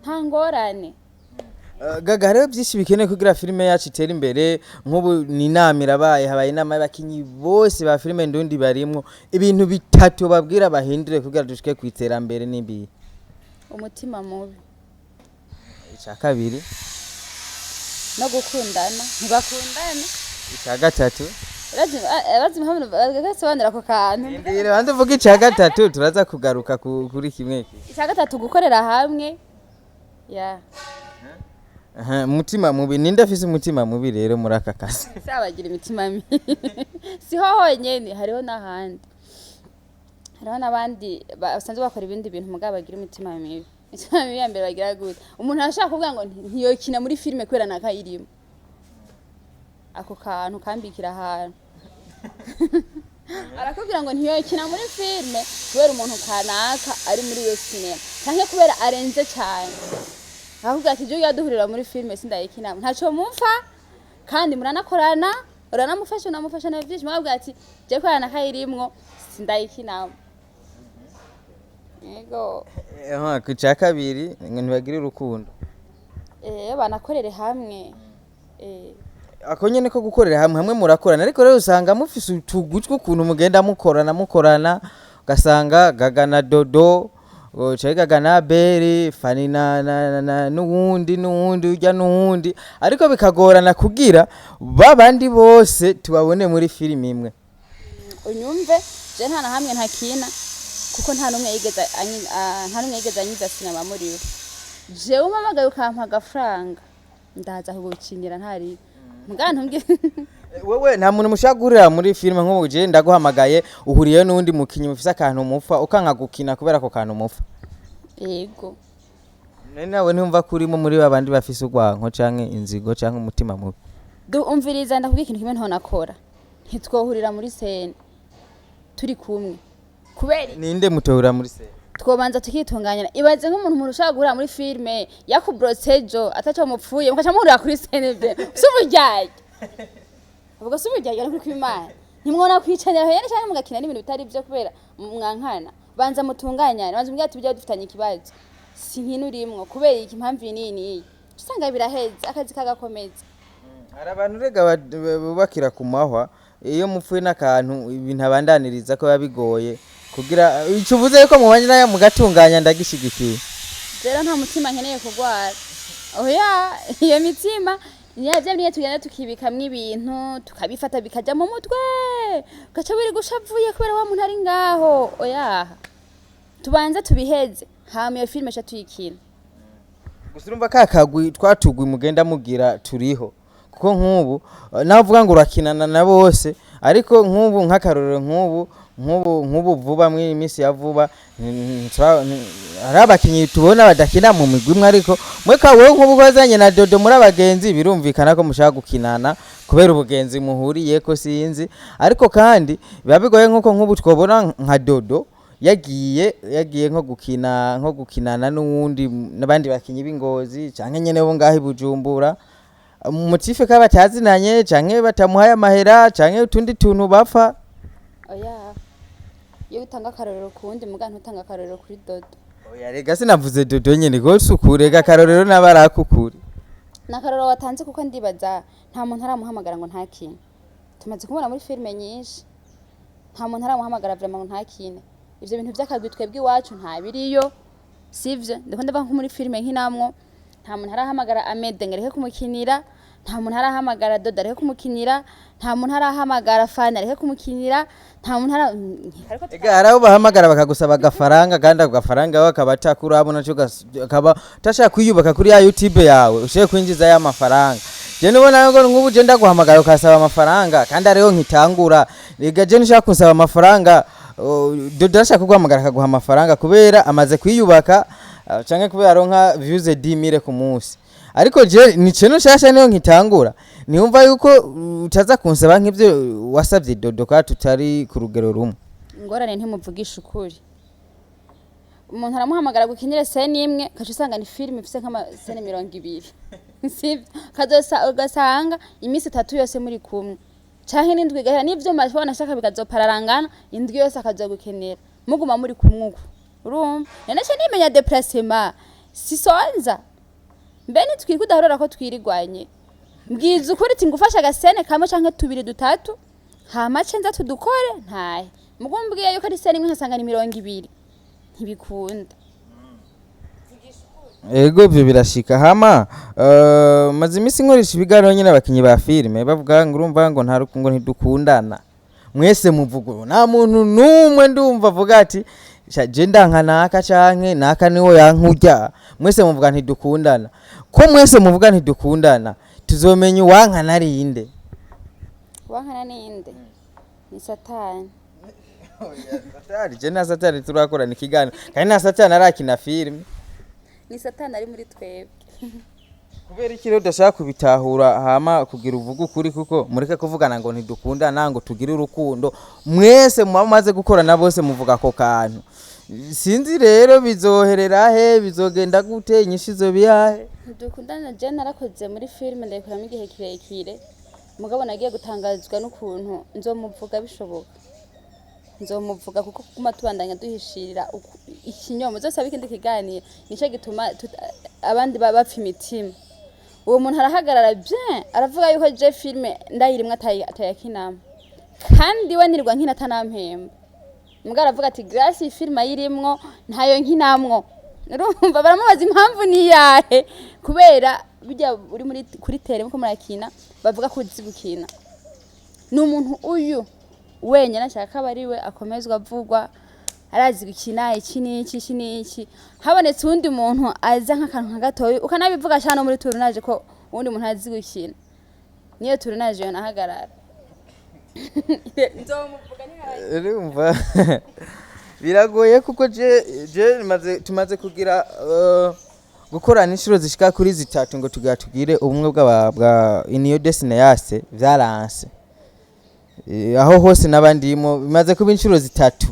nta ngorane. Gaga, hariho byinshi bikenewe kugira filime yacu itere imbere. Nk'ubu ni inama irabaye, habaye inama y'abakinyi bose ba filime ndundi barimwo. Ibintu bitatu babwira bahindure kugira dushike ku iterambere n'ibihe? Umutima mubi. Icya kabiri? No gukundana, ntibakundane. Icya gatatu? Urazi impamvu bagasobanura ako kantu? Ndire banze uvuge icya gatatu, turaza kugaruka kuri kimwe kimwe. Icya gatatu, gukorera hamwe, ya. Aha, umutima mubi, ninde afise umutima mubi rero muri aka kazi? Si abagira imitima mibi siho honyene, hariho n'ahandi, hariho n'abandi basanzwe bakora ibindi bintu mugabo bagira imitima mibi. Imitima mibi ya mbere bagira gute? Umuntu arashaka kuvuga ngo ntiyokina muri filime kubera nakayirimo. Ako kantu kambikira ahantu, arakubwira ngo ntiyokina muri filime kubera umuntu kanaka ari muri iyo sinema, canke kubera arenze cyane. Akakubwira ati: "Jya duhurira muri filime sindayikinamo." Ntaco mupfa kandi muranakorana, uranamufasha, unamufasha na byinshi. Mwabwira ati: "Je kubera nakayirimwo sindayikinamo." Yego. Aha, ku cya kabiri ngo ntibagire urukundo. Banakorere hamwe. Ako nyene ko gukorera hamwe, hamwe murakorana, ariko rero usanga mufise utugwi tw'ukuntu mugenda mukorana mukorana, ugasanga Gaga na Dodo, canke Gaga na Beri, Fani na n'uwundi n'uwundi urya n'uwundi, ariko bikagorana kugira babandi bose tubabone muri filime imwe. Unyumve, je nta na hamwe ntakina, kuko nta n'umwe yigeze anyiza sinema muri we. Jewe umpamagaye ukampa agafaranga. Ndaza kugukinira ntari mugana ntumbwire. Wewe nta muntu mushaka guhurira muri filime? Nk'ubu je ndaguhamagaye, uhuriyeyo n'uwundi mukinyi mufise akantu mupfa, ukanka gukina kubera ako kantu mupfa? Yego. None nawe ntumva ko urimo muri babandi bafise urwanko canke inzigo canke umutima mubi? Umviriza, ndakubwira ikintu kimwe ntonakora: ntitwohurira muri scène turi kumwe. Kubera iki? Ninde mutohurira muri scène? Twobanza tukitunganya. Ibaze nk'umuntu, umuntu ushaka guhurira muri filime yakubrotse ejo ataco mupfuye, mukaca muhurira kuri scène be, si uburyarya ubwo? Si uburyarya ariko kw'Imana ntimwona kwicanira hene canke mugakina n'ibintu bitari vyo kubera mwankana. Banza mutunganyane, banza mubwire ati: "Bijya dufitanye ikibazo, si nkino urimwo kubera iki, impamvu iyi n'iyi n'iyi." Usanga biraheze, akazi kagakomeza. Hari abantu rega bubakira ku mahwa. Iyo mupfuye n'akantu, ibintu abandaniriza ko biba bigoye kugira ico uvuze yuko mubanye nayo mugatunganya, ndagishigikiye. Rero nta mutima nkeneye kurwara, oya. Iyo mitima niya niyo tugenda tukibikamwo ibintu, tukabifata bikajya mu mutwe, ugaca wiri gushavuye kubera wa muntu ari ngaho. Oya, tubanze tubiheze, hama iyo filime ca tuyikina. Gusa urumva ka kagwi twatugwi mugenda mugira turiho, kuko nk'ubu nawe uvuga ngo urakinana na bose, ariko nk'ubu nk'akarorero, nk'ubu vuba, mw'iyi minsi ya vuba, hari abakinyi tubona badakina mu migwi imwe, ariko mwe ka wewe nk'ubu wazanye na Dodo muri abagenzi, birumvikana ko mushaka gukinana kubera ubugenzi muhuriyeko, sinzi. Ariko kandi biba bigoye nk'uko nk'ubu twobona nka Dodo yagiye nko gukinana n'uwundi n'abandi bakinyi b'Ingozi canke nyene bo ngaho i Bujumbura, mutife ka batazinanye canke batamuhaye amahera canke utundi tuntu bapfa. Oya, iyo utanga akarorero ku wundi muga ntutanga akarorero kuri Dodo. Oya rega, sinavuze Dodo nyene gose, ukurega akarorero n'abarakukuri. Ni akarorero watanze, kuko ndibaza nta muntu aramuhamagara ngo ntakine. Tumaze kumubona muri filime nyinshi, nta muntu aramuhamagara vraiment ngo ntakine. Ivyo bintu vy'akagwi twebwe iwacu nta biriyo, sivyo? Ndiko ndavuga nko muri filime nkinamwo, nta muntu arahamagara Amede ngo areke kumukinira, nta muntu arahamagara Dodo areke kumukinira, nta muntu arahamagara Fani areke kumukinira, nta muntu ara ariko. Ega hari abo bahamagara bakagusaba agafaranga, kandi ako gafaranga we akaba atakurabona naco, akaba utashaka kwiyubaka kuri ya YouTube yawe ushoboye kwinjiza ya mafaranga. Je nubona ngo nk'ubu je ndaguhamagara ukasaba amafaranga kandi ariho nkitangura. Rega je nshaka kunsaba amafaranga, Dodo arashaka kuguhamagara akaguha amafaranga kubera amaze kwiyubaka, canke kubera aronka views 10,000 ku munsi, ariko je ni ikintu nshasha niyo nkitangura, niyumva yuko utaza kunsaba nk'ivyo wasavye Dodo kandi tutari ku rugero rumwe. Ingorane, ntimuvugisha ukuri. Umuntu aramuhamagara gukinire scène imwe, ukaca usanga ni filime ifise nk'ama scènes 20, sivyo? Kazosa ugasanga iminsi 3 yose muri kumwe canke n'indwi igahera, n'ivyuma wanashaka bikazopararangana, indwi yose akazogukenera muguma muri kumwe uko. Urumva none ce nimenya déplacement sisonza mbe nitwirwa udahorora ko twirigwanye. Mbwiza ukuri ati ngufashe aga scène kamwe canke tubiri dutatu, hama ce nza tudukore ntahe. Mugo mbwiye yuko ari scène imwe nkasanga ni 20, ntibikunda. Ego, ivyo birashika. Hama maze iminsi nkoresha ibiganiro nyine, abakinyi ba filime bavuga ngo urumva ngo nta rukundo, ntidukundana. Mwese muvuga ubu, nta muntu n'umwe ndumva avuga ati: "Sha, je ndanka naka canke naka niwo yankurya." Mwese muvuga ntidukundana. Ko mwese muvuga ntidukundana, tuzomenya uwanka narinde? Wankana ninde? Ni Satani. Satani? Je na Satani turakorana ikiganiro, kandi na Satani arakina filime. Ni Satani ari muri twebwe. Kubera iki rero udashaka kubitahura, hama kugira uvuge ukuri? Kuko mureke kuvugana ngo ntidukundana, ngo tugire urukundo. Mwese muba mumaze gukorana bose muvuga ako kantu. Sinzi rero bizoherera he, bizogenda gute, inyishu izoba iyahe? Ntidukundana. Je narakoze muri filime, ndayikoramo igihe kirekire, mugabo nagiye gutangazwa n'ukuntu nzomuvuga. Bishoboka nzomuvuga, kuko kuguma tubandanya duhishirira ikinyoma zose ikindi kiganiro, nico gituma abandi baba bapfa imitima. Uwo muntu arahagarara bien, aravuga yuko je filime ndayirimwe atayakinamo, kandi we nirirwa nkina atanampemba. Mbwa aravuga ati Grace iyi filime ayirimwo ntayo nkinamwo. Urumva baramubaza impamvu ni iyahe? Kubera bijya uri muri kuri terrain muko murakina, bavuga ko uzi gukina. Ni umuntu uyu wenyine ashaka aba ari we akomezwa avugwa, arazi gukina iki n'iki, iki n'iki. Habonetse uwundi muntu aza nk'akantu nka gatoyi, ukanabivuga cyane no muri tournage ko Uwundi muntu azi gukina niyo tournage yonahagarara, nzomuvuga ntihaye. Urumva biragoye kuko je tumaze kugira gukorana inshuro zishika kuri zitatu ngo tugira tugire ubumwe bwa Union des Cinéastes, vyaranse. Aho hose n'abandimo bimaze kuba inshuro zitatu,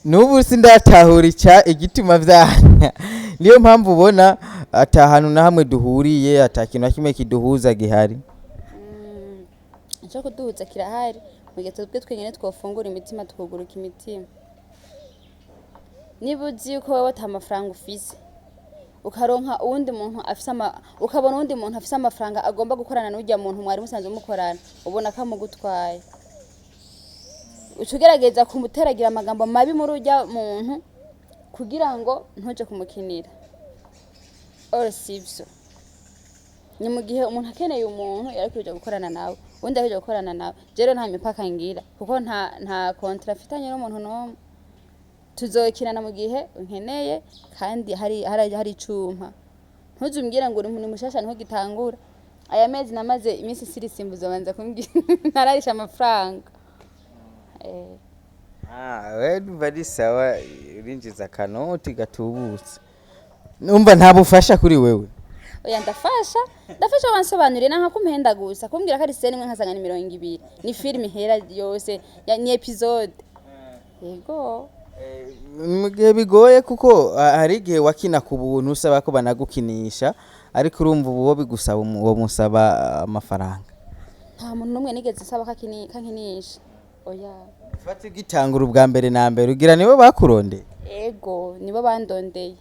n'ubu sindatahura ica igituma vyanya. Niyo mpamvu ubona ata hantu na hamwe duhuriye, ata kintu na kimwe kiduhuza gihari. Icyo kuduhuza kirahari mu gihe twebwe twenyine twofungura imitima, tukuguruka imitima. Niba uzi yuko wowe ata mafaranga ufise, ukaronka uwundi muntu afise ukabona uwundi muntu afise amafaranga agomba gukorana n'urya muntu mwari musanzwe mukorana, ubona ko amugutwaye, uca ugerageza kumuteragira amagambo mabi muri urya muntu kugira ngo ntuje kumukinira. Or sivyo. Ni mu gihe umuntu akeneye umuntu yari kuja gukorana nawe, undi akuja gukorana nawe. Rero nta mipaka ngira kuko nta contrat afitanye n'umuntu n'umwe. Tuzokinana mu gihe unkeneye kandi hari icumpa. Ntuzumbwire ngo uri umuntu mushasha niho gitangura. Aya mezi namaze iminsi sirisimbuza, banza kumbwira ntararisha amafaranga. Ah, we ndumva ari sawa, urinjiza akanoti gatubutse. Numva nta bufasha kuri wewe. Oya, ndafasha. Wansobanuriye nanka kumpenda gusa kumbwira ko ari scène imwe nkasanga ni 20, ni filime ihera yose ni épisode, yego. Mu gihe bigoye kuko hari igihe wakina ku buntu usaba ko banagukinisha, ariko urumva ubu wo bigusaba uwo musaba amafaranga. Nta muntu n'umwe nigeze nsaba ko ankinisha, oya. Fata ugitangura ubwa mbere na mbere, ugira nibo bakurondeye. Ego, nibo bandondeye.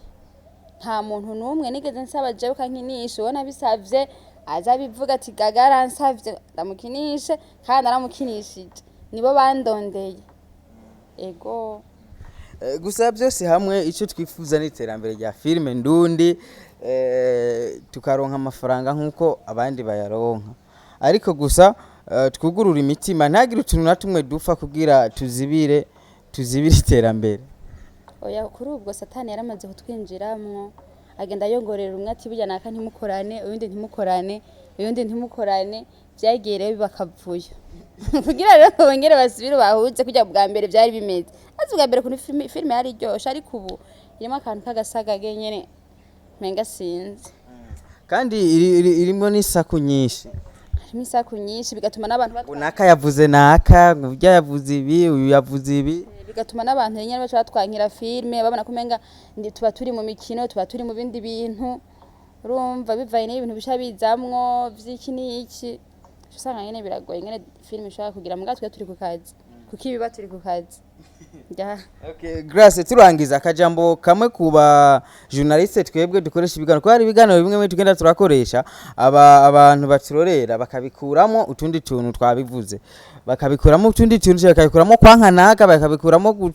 Nta muntu n'umwe nigeze nsaba jewe ko ankinisha. Uwo nabisavye aza abivuga ati Gaga aransavye ndamukinishe, kandi naramukinishije. Nibo bandondeye, ego. Gusa byose hamwe icyo twifuza ni iterambere rya filime ndundi, tukaronka amafaranga nk'uko abandi bayaronka, ariko gusa twugurura imitima, ntagire utuntu na tumwe dupfa kugira tuzibire iterambere. Oya, kuri ubwo Satani yaramaze kutwinjiramwo, agenda yongorera umwe ati burya naka ntimukorane, uyundi ntimukorane, uyundi ntimukorane. Vyagiye rero biba akavuyo kugira rero ngo bongere basubire bahuze kurya bwa mbere vyari bimeze. Azi bwa mbere ukuntu filime yari iryoshe, ariko ubu irimo akantu k'agasagage nyene menga sinzi. Kandi irimwo n'isaku nyinshi. Harimo isaku nyinshi, bigatuma n'abantu ngo naka yavuze naka, ngo urya yavuze ibi, uyu yavuze ibi. Bigatuma n'abantu nyene baca batwankira filime, babona ko umenga tuba turi mu mikino, tuba turi mu bindi bintu. Urumva bivanye n'ibintu bica bizamwo vy'iki n'iki, uca usanga nyene biragoye nyene filime ishobora kugira. Muga twe turi ku kazi, kuko ibiba turi ku kazi. Ja. Okay, Grace, turangiza, akajambo kamwe ku ba journaliste twebwe dukoresha ibiganiro, kuko hari ibiganiro bimwe bimwe tugenda turakoresha abantu baturorera bakabikuramo utundi tuntu twabivuze, bakabikuramo utundi tuntu, bakabikuramo kwankanaka, bakabikuramo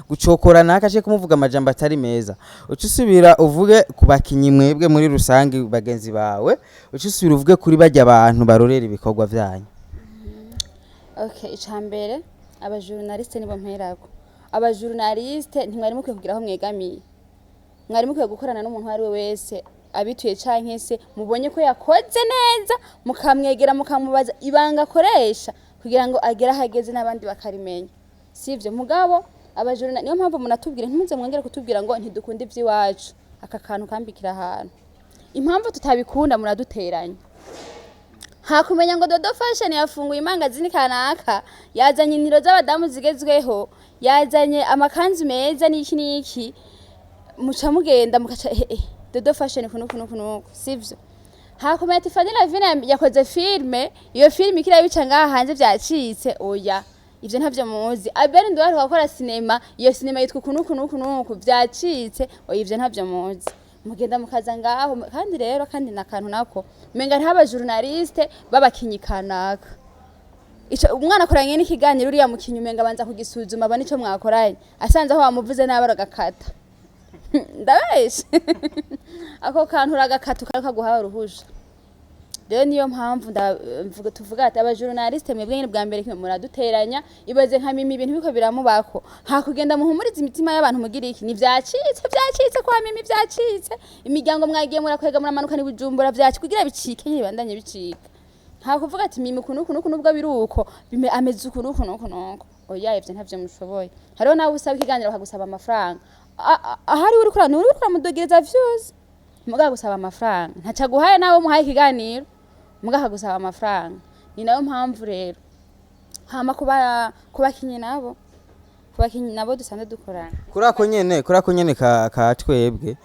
gucokora naka cyo kumuvuga amajambo atari meza. Uca usubira uvuge ku bakinyi mwebwe muri rusange bagenzi bawe, uca usubira uvuge kuri bajya abantu barorera ibikorwa vyanyu. Okay, icambere abajournaliste nibo mperako. Abajournaliste ntimwari mukwiye kugira aho mwegamiye, mwari mukwiye gukorana n'umuntu uwo ari we wese abituye canke se mubonye ko yakoze neza, mukamwegera mukamubaza ibanga akoresha kugira ngo agere aho ageze n'abandi bakarimenya. Sivyo? Mugabo abajournaliste, niyo mpamvu munatubwira ntimuze mwongere kutubwira ngo ntidukunda ivy'iwacu. Aka kantu kambikira ahantu impamvu tutabikunda, muraduteranya. Hakumenya ngo Dodo Fashion yafunguye imangazini kanaka, yazanye iniro z'abadamu zigezweho, yazanye amakanzu meza n'iki n'iki, muca mugenda mukaca Dodo Fashion kuno kuno kuno. Sivyo? Hakumenya ati Fanny Lavine yakoze filme, iyo filme ikira bica ngaha hanze vyacitse. Oya, ivyo ntavyo muzi. Abel Nduwari wakora sinema, iyo sinema yitwa kunu kunu kunu, vyacitse. Oya, ivyo ntavyo muzi. Mugenda mukaza ngaho kandi rero kandi nakantu nako menga ntaba journaliste babakinyi kanaka. Ico umwana akoranye n'ikiganiro uriya mukinyi, umenga abanza kugisuzuma abona ico mwakoranye, asanze aho wamuvuze nabi aragakata. Ndabeshe? Ako kantu uragakata ukaguha uruhusha. Rero niyo mpamvu mvuga tuvuga ati abajournaliste mwebwe nyene bwa mbere kimwe muraduteranya. Ibaze nka Mimi ibintu biko biramubako, hakugenda muhumuriza imitima y'abantu, mugira iki? Ni vyacitse, vyacitse kwa Mimi, vyacitse. Imiryango mwagiye murakwega, muramanuka ni Bujumbura, vyaci kugira bicike nyene, bibandanye bicika. Nta kuvuga ati Mimi uku nuku nuku, nubwo biri uko ameze uku nuku nuku nuku. Oya, ivyo ntavyo mushoboye. Hariho nawe usaba ikiganiro bakagusaba amafaranga. Ahari uri kura nturi kuramudogereza views, muga gusaba amafaranga ntaca guhaye, nawe muhaye ikiganiro muga akagusaba amafaranga. Ni nayo mpamvu rero hama kuba kubakinyi nabo, kubakinyi nabo dusanzwe dukorana. Kuri ako nyene ka twebwe,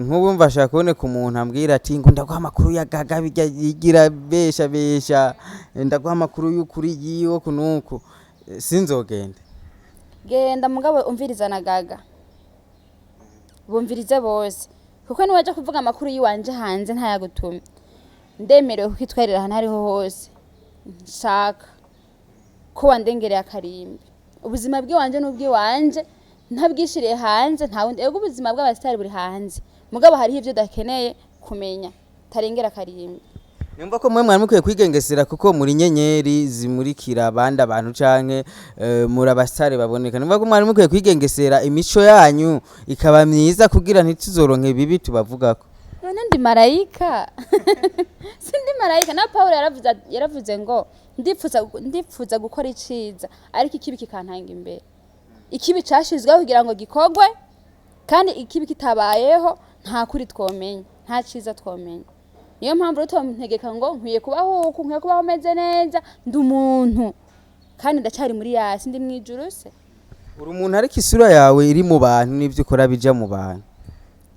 nk'ubu mva ashaka kuboneka umuntu ambwira ati ngo ndaguha amakuru ya Gaga, bijya yigira besha besha, ndaguha amakuru y'ukuri yiwe kunuku. Sinzogenda. Genda mugabo umviriza na Gaga, bumvirize bose, kuko niwaja kuvuga amakuru yiwanje hanze ntayagutumye. Ndemerewe kukitwarira ahantu ariho hose nshaka ko wandengereye akarimbi. Ubuzima bw'iwanje n'ubw'iwanje, ntabwishiriye hanze nta wundi. Ego, ubuzima bw'abasitari buri hanze, mugabo hariho ivyo udakeneye kumenya, tarengera akarimbi. Numva ko mwe mwari mukwiye kwigengesera, kuko muri nyenyeri zimurikira abandi abantu canke muri abasitari baboneka. Numva ko mwari mukwiye kwigengesera, imico yanyu ikaba myiza kugira ntituzoronke bibi tubavugako. None ndi marayika? Sindi marayika. Na Paulo yaravuze ngo ndipfuza gukora iciza, ariko ikibi kikantanga imbere. Ikibi cashizweho kugira ngo gikorwe, kandi ikibi kitabayeho nta kuri twomenya, nta ciza twomenya. Niyo mpamvu rero tontegeka ngo nkwiye kubaho uku, nkwiye kubaho meze neza. Ndi umuntu kandi ndacari muri yasi, ndi mwijuru se? Uri umuntu, ariko isura yawe iri mu bantu n'ivyo ukora bija mu bantu.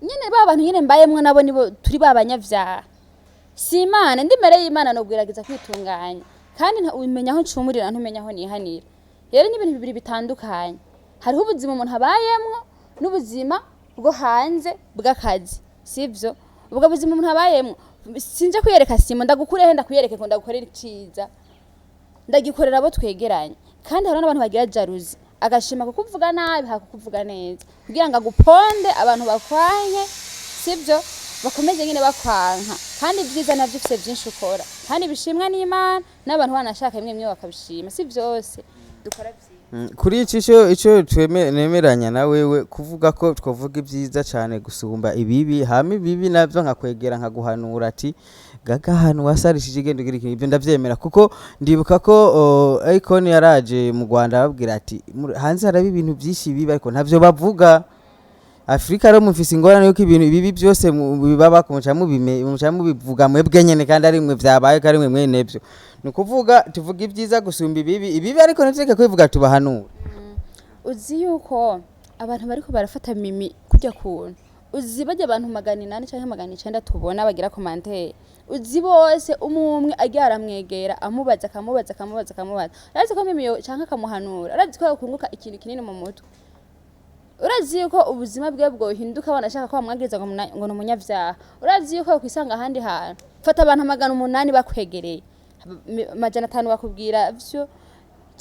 Nyene ba bantu nyene mbayemwo nabo nibo turi ba banyavyaha. Si Imana, ndi imbere y'Imana nobwiragiza kwitunganya, kandi umenya aho ncumurira, ntumenya aho nihanira. Rero ni ibintu bibiri bitandukanye. Hariho ubuzima umuntu abayemwo n'ubuzima bwo hanze bw'akazi, sivyo? Ubwo buzima umuntu abayemwo, sinje kwiyereka simo ndagukurehe, ndakuyereke ngo ndagukorera iciza, ndagikorera abo twegeranye. Kandi hariho n'abantu bagira jalousie, agashima kukuvuga nabi hakukuvuga neza kugira ngo aguponde, abantu bakwanke, sivyo? Bakomeze nyene bakwanka, kandi ibyiza navyo ufise vyinshi ukora kandi bishimwa n'Imana n'abantu, banashaka bimwe bimwe bakabishima. Si vyose dukora vyiza. Kuri iki ico nemeranya na wewe kuvuga ko twavuga ibyiza cyane gusumba ibibi, hama ibibi navyo nkakwegera nkaguhanura ati Gaga, ahantu wasarishije igenda ugira ikintu. Ibyo ndavyemera, kuko ndibuka ko Akon yaraje mu Rwanda ababwira ati hanze haraba ibintu byinshi bibi, ariko ntavyo bavuga. Afrika rero mufise ingorane yuko ibintu bibi byose bibabako muca mubivuga mwebwe nyene, kandi ari mwe vyabaye, kandi ari mwe mwene vyo. Ni ukuvuga tuvuga ibyiza gusumba ibibi. Ibibi ariko ntitureke kubivuga, tubahanura. Uzi yuko abantu bariko barafata Mimi kujya kuntu, uzi bajya abantu 800 canke 900 tubona bagira commentaire, uzi bose umwe umwe agiye aramwegera, amubaza, akamubaza, akamubaza, akamubaza, urazi ko Mimi canke akamuhanura, urazi ko yokunguka ikintu kinini mu mutwe? Urazi yuko ubuzima bwe bwohinduka? Banashaka ko bamwagiriza ngo ni umunyavyaha. Urazi yuko yokwisanga ahandi hantu? Fata abantu 800 bakwegereye, 500 bakubwira vyo,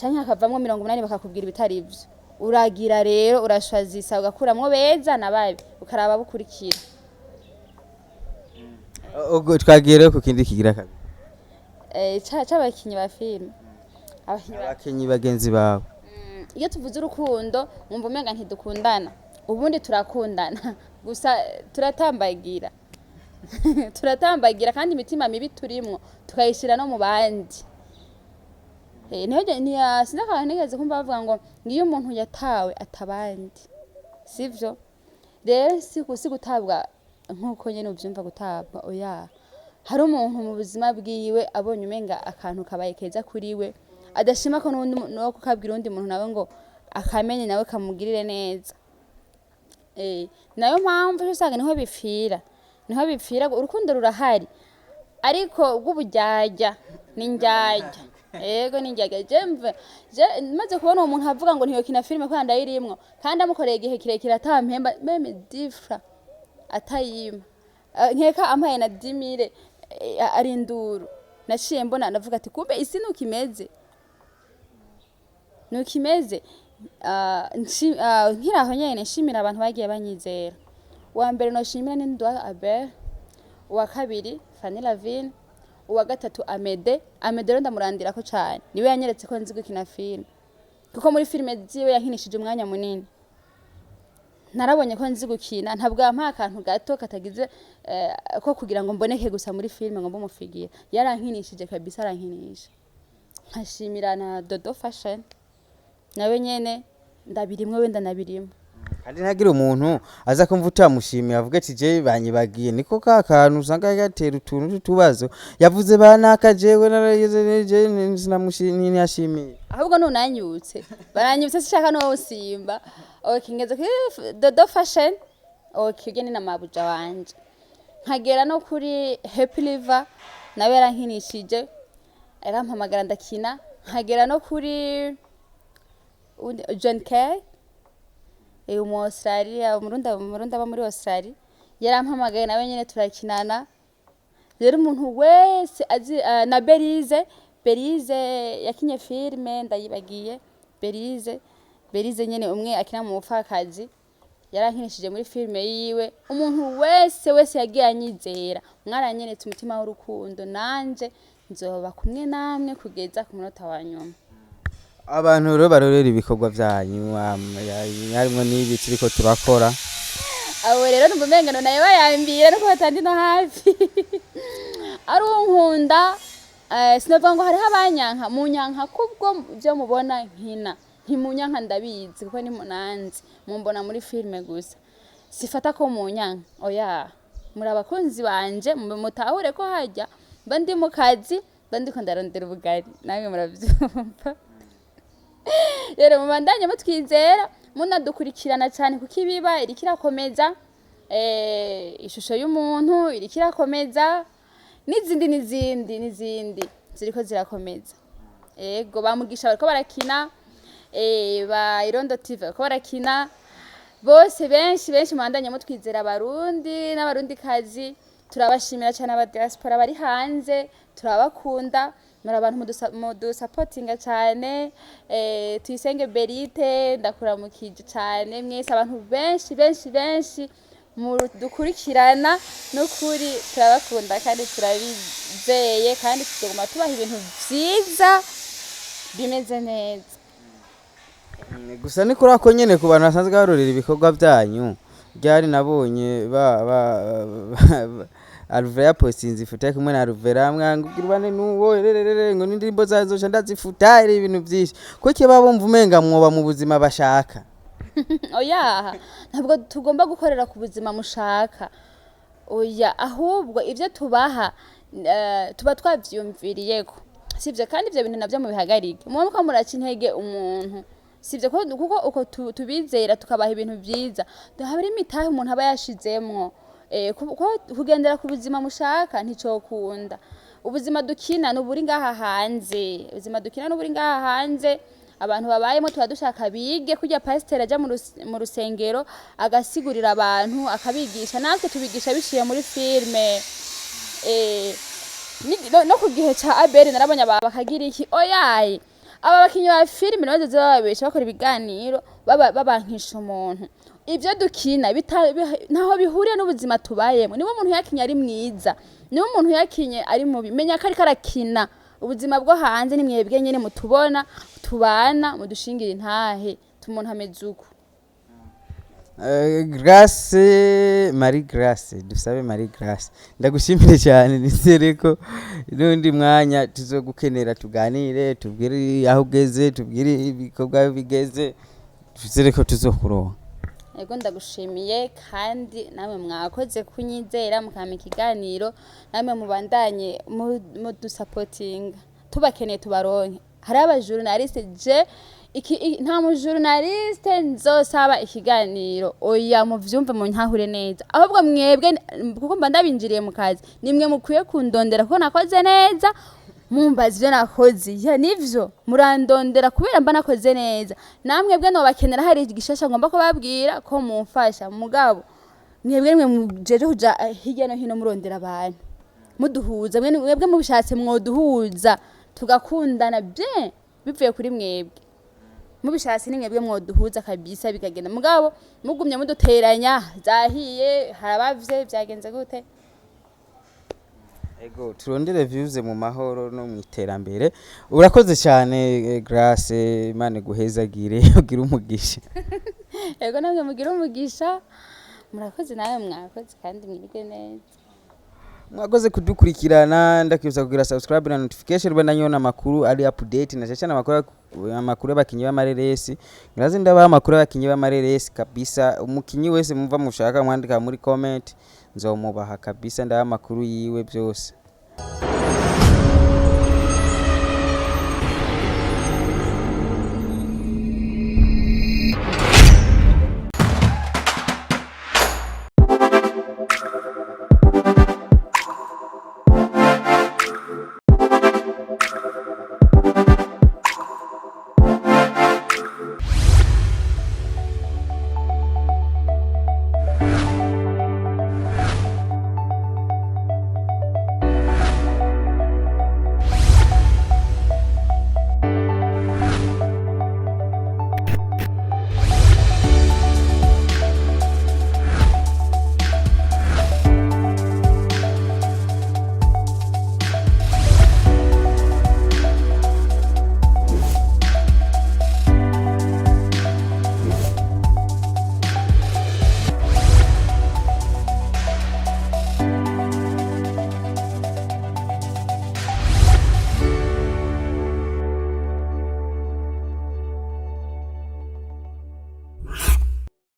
canke hakavamwo 80 bakakubwira ibitari ivyo. Uragira rero urashwazisa, ugakuramwo beza na babi, ukaraba bukurikira. Ubwo twagiye rero ku kindi kigira kabiri. C'abakinyi ba filime, abakinyi Abakinyi bagenzi bawe. Iyo tuvuze urukundo mwumva umenga ntidukundana. Ubundi turakundana, gusa turatambagira, turatambagira, kandi imitima mibi turimwo tukayishira no mu bandi. Niho sinzi akantu nigeze kumva bavuga ngo ngiyo umuntu yatawe atabandi, sivyo? Rero si gutabwa nk'uko nyene uvyumva gutabwa, oya. Hari umuntu mu buzima bwiwe abonye umenga akantu kabaye keza kuri we, adashima ko n'uwundi no kukabwira uwundi muntu nawe ngo akamenye, nawe kamugirire neza. Nayo mpamvu usanga niho bipfira, niho bipfira. Urukundo rurahari, ariko rw'uburyarya, ni indyarya. Yego, ni indyarya. Je maze kubona uwo muntu avuga ngo ntiyokina filime kubera ndayirimwo, kandi amukoreye igihe kirekire atampemba même difra atayima. Nkeka ampaye na 10 000, ari induru. Naciye mbona ndavuga ati kumbe isi nuko imeze, nuko imeze. Nkiri aho nyene nshimira abantu bagiye banyizera. Uwa mbere noshimira ni Ndwa Abel, uwa kabiri Fanny Lavine. Uwa gatatu Amede. Amede rero ndamurandirako cane, niwe yanyeretse ko nzi gukina filime, kuko muri filime ziwe yankinishije umwanya munini. Narabonye ko nzi gukina, ntabwo yampaye akantu gato katagize ko kugira ngo mboneke gusa muri filime ngo mbe umufigira. Yarankinishije kabisa, arankinisha. Nkashimira na Dodo Fashion, nawe nyene ndabirimwe, wenda nabirimwe. Kandi ntagire umuntu aza kumva utamushimiye avuga ati je banyibagiye. Niko ka kantu usanga gatera utuntu tw'utubazo, yavuze banaka, jewe narageze je sinamushimiye, ntiyashimiye. Ahubwo nunanyutse, baranyutse, sishaka no usimba. Okay, ngeze kuri Dodo Fashion. Okay, ugende na mabuja wanje, nkagera no kuri Happy Liver, nawe yarankinishije, arampamagara ndakina. Nkagera no kuri John Kay, umu Australia, umurundi aba muri Australia, yarampamagaye nawe nyene turakinana. Rero umuntu wese azi na Berize, Berize yakinye filime, ndayibagiye, Berize, Berize nyene umwe akina mu Mupfakazi, yarankinishije muri filime yiwe. Umuntu wese wese yagiye anyizera, mwaranyeretse umutima w'urukundo, nanje nzoba kumwe namwe kugeza ku munota wa nyuma. Abantu rero barorera ibikorwa vyanyu, harimwo n'ibi turiko turakora. Abo rero numva umenga nayo bayambira nuko batandi no hafi ari unkunda. Sinovuga ngo hariho abanyanka, munyanka kubwo byo mubona nkina, ntimunyanka ndabizi, kuko ni munanzi mumbona muri filime gusa. Sifata ko munyanka, oya, muri abakunzi banje. Mutahure ko hajya mba ndi mu kazi, mba ndiko ndarondera ubugari, namwe muravyumva. Rero mubandanye mutwizera, munadukurikirana cyane, kuko ibiba iriko irakomeza, ishusho y'umuntu iriko irakomeza, n'izindi n'izindi n'izindi ziriko zirakomeza. Ego, bamugisha bariko barakina, ba Irondo TV bariko barakina, bose benshi benshi. Mubandanye mutwizera, Abarundi n'Abarundi kazi, turabashimira cyane. Aba diaspora bari hanze turabakunda, muri abantu mudusapotinga cyane. Tuyisenge Berite, ndakuramukije cyane. Mwese abantu benshi benshi benshi mudukurikirana, n'ukuri turabakunda kandi turabizeye, kandi tuzoguma tubaha ibintu vyiza bimeze neza. Gusa ni kuri ako nyene, ku bantu basanzwe barorera ibikorwa vyanyu, ryari nabonye ba Alvera yapostinze ifoto ari kumwe na Alvera, mwangubwira ubane n'uwo rererere, ngo n'indirimbo zawe zoca ndazifuta, ari ibintu vyinshi, kuki baba bumva umenga mwoba mu buzima bashaka? Oya, ntabwo tugomba gukorera ku buzima mushaka, oya. Ahubwo ibyo tubaha tuba twavyumviriyeko, sivyo? Kandi ivyo bintu navyo mubihagarike, muba muko muraca intege umuntu, sivyo? Kuko uko tubizera tukabaha ibintu vyiza, hari imitahe umuntu aba yashizemwo. Kugendera ku buzima mushaka nticokunda. Ubuzima dukina n'uburi ngaha hanze, ubuzima dukina n'uburi ngaha hanze abantu babayemo. Tuba dushaka bige kurya pasiteri aja mu rusengero agasigurira abantu, akabigisha. Natwe tubigisha biciye muri filime. No ku gihe ca Abeli narabonye aba bakagira iki, oyaye, aba bakinyi ba filime nabo bazoza bababesha, bakora ibiganiro babankisha umuntu. Ibyo dukina ntaho bihuriye n'ubuzima tubayemo. Niba umuntu yakinye ari mwiza, niba umuntu yakinye ari mubi, menya ko ariko arakina. Ubuzima bwo hanze ni mwebwe nyene mutubona, tubana, mudushingira intahe tumuntu ameze uko. Grace, Marie Grace, dusabe Marie Grace, ndagushimire cyane. Nizere ko n'undi mwanya tuzogukenera, tuganire, tubwire aho ugeze, tubwire ibikorwa bigeze. Twizere ko tuzokuronka. Ego, ndagushimiye, kandi namwe mwakoze kunyizera mukampa ikiganiro. Namwe mubandanye mudusapotinga, tubakeneye tubaronke. Hariho abajournaliste, je nta mujournaliste nzosaba ikiganiro, oya, muvyumve muntahure neza. Ahubwo mwebwe, kuko mba ndabinjiriye mu kazi, nimwe mukwiye kundondera kuko nakoze neza, mumbaza ivyo nakoze. Ya, nivyo, murandondera kubera mba nakoze neza. Namwe bwe nobakenera, hari igishasha ngomba kubabwira ko mumfasha. Mugabo mwebwe nimwe mujeje kuja hirya no hino murondera abantu muduhuza. Mwebwe mubishatse mwoduhuza tugakundana bien, bivuye kuri mwebwe. Mubishatse ni mwebwe mwoduhuza kabisa bikagenda. Mugabo mugumye muduteranya, zahiye, harabavye, vyagenze gute? Ego, turondere views mu mahoro no mu iterambere. Urakoze cyane, Grace, Imana iguhezagire, ugire umugisha. Yego, namwe mugire umugisha, murakoze, nawe mwakoze kandi mwirwe neza. Mwakoze kudukurikirana. Ndakwibutsa kugira subscribe na notification, rwe na amakuru ari update, na cyane amakuru y'abakinyi b'amareresi. Ngiraze ndabaha amakuru y'abakinyi b'amareresi kabisa. Umukinyi wese mumva mushaka, mwandika muri comment, nzomubaha kabisa, ndabaha amakuru yiwe byose.